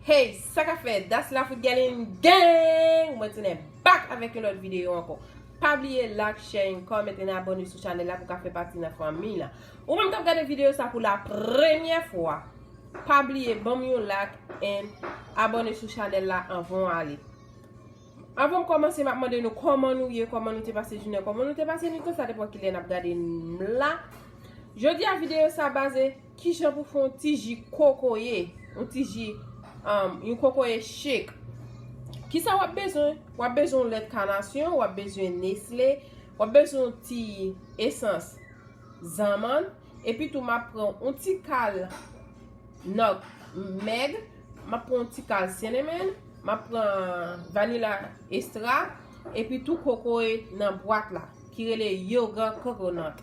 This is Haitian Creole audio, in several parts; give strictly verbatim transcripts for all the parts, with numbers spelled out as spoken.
Hey, sa k ap fèt? That's Lafrik Galen Gang! Mwen tounen back avèk yon lòt videyo ankò. Pa bliye like, share and comment and abòne sou chanèl la pou w ka fè pati nan fanmi la. Ou menm k ap gade videyo sa pou la premyè fwa, pa bliye ban m yon like and abòne sou chanèl la anvan w ale. Anvan m kòmanse, m ap mande nou kòman nou ye, kòman nou te pase jounen, kòman nou te pase nwit lan, sa depann kilè n ap gade m la. Jodi a videyo sa baze kijan pou fè yon ti ji kokoye, yon ti ji, um, yon kokoye shake. Kisa w ap bezwen? W ap bezwen yon lèt kanasyon, w ap bezwen Nestle, w ap bezwen yon ti esans zanmann, epi tou m ap pran yon ti kal nutmeg, m ap pran yon ti kal cinnamon, m ap pran vanilla extra, epi tou kokoye nan bwat la, ki rele yogurt coconut.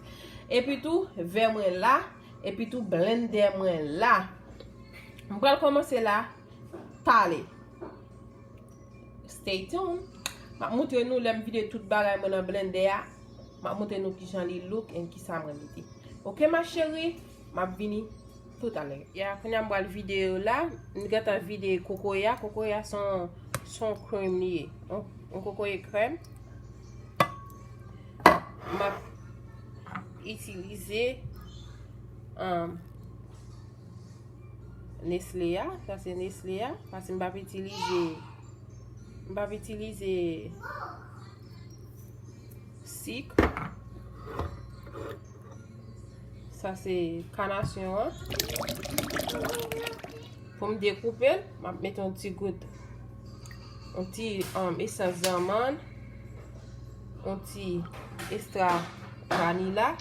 Epi tou vè mwen la, epi tou blender mwen la. M pral kòmanse la, pale. Stay tuned. M ap montre nou lè m vide tout bagay mwen nan blender a. M ap montre nou kijan li look and kisa mwen mete. Ok, ma chérie, m ap vini toutalè. Ya, kounye a m pral vide yo la. M gentan vide kokoye a. Kokoye a se yon, se yon krèm li ye. Yon, yon kokoye krèm. M ap itilize, um, Nestle a, sa se Nestle a, paske m p ap itilize, m p ap itilize sik. Sa se kanasyon an. Pou m dekoupe l, m ap mete yon ti gout, yon ti, um, esans zanmann, yon ti extra vanilla.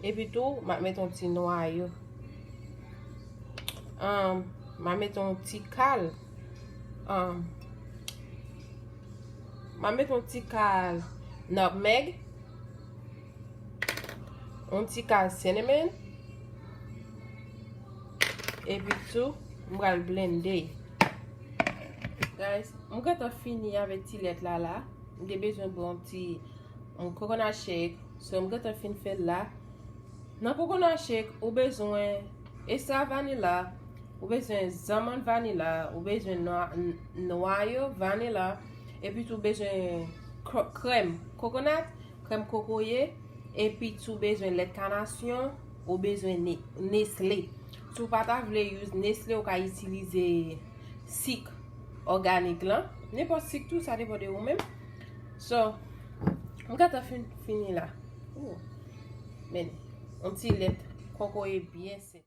Epi tou, m ap mete yon ti nwayo. Um, m ap mete yon ti kal. Um, m ap mete yon ti kal nutmeg. Yon ti kal cinnamon. Epi tou, m pral blende. Guys, m gentan fini avèk ti lèt la la. M te bezwen pran yon ti, yon coconut shake. So, m gentan fin fè l la. Nan coconut shake, ou bezwen extra vanilla, ou bezwen zanmann vanilla, ou bezwen nwa-, n-, nwayo vanilla, epi tou bezwen kr-, krèm coconut, krèm kokoye, epi tou bezwen lèt kanasyon, ou bezwen ne-, Nestle. Si w pa ta vle use Nestle, ou ka itilize sik òganik lan. Nenpòt sik tou, sa depann de ou menm. So, m gentan fin, fini la. Ooh. Men, yon ti lèt kokoye byen senp.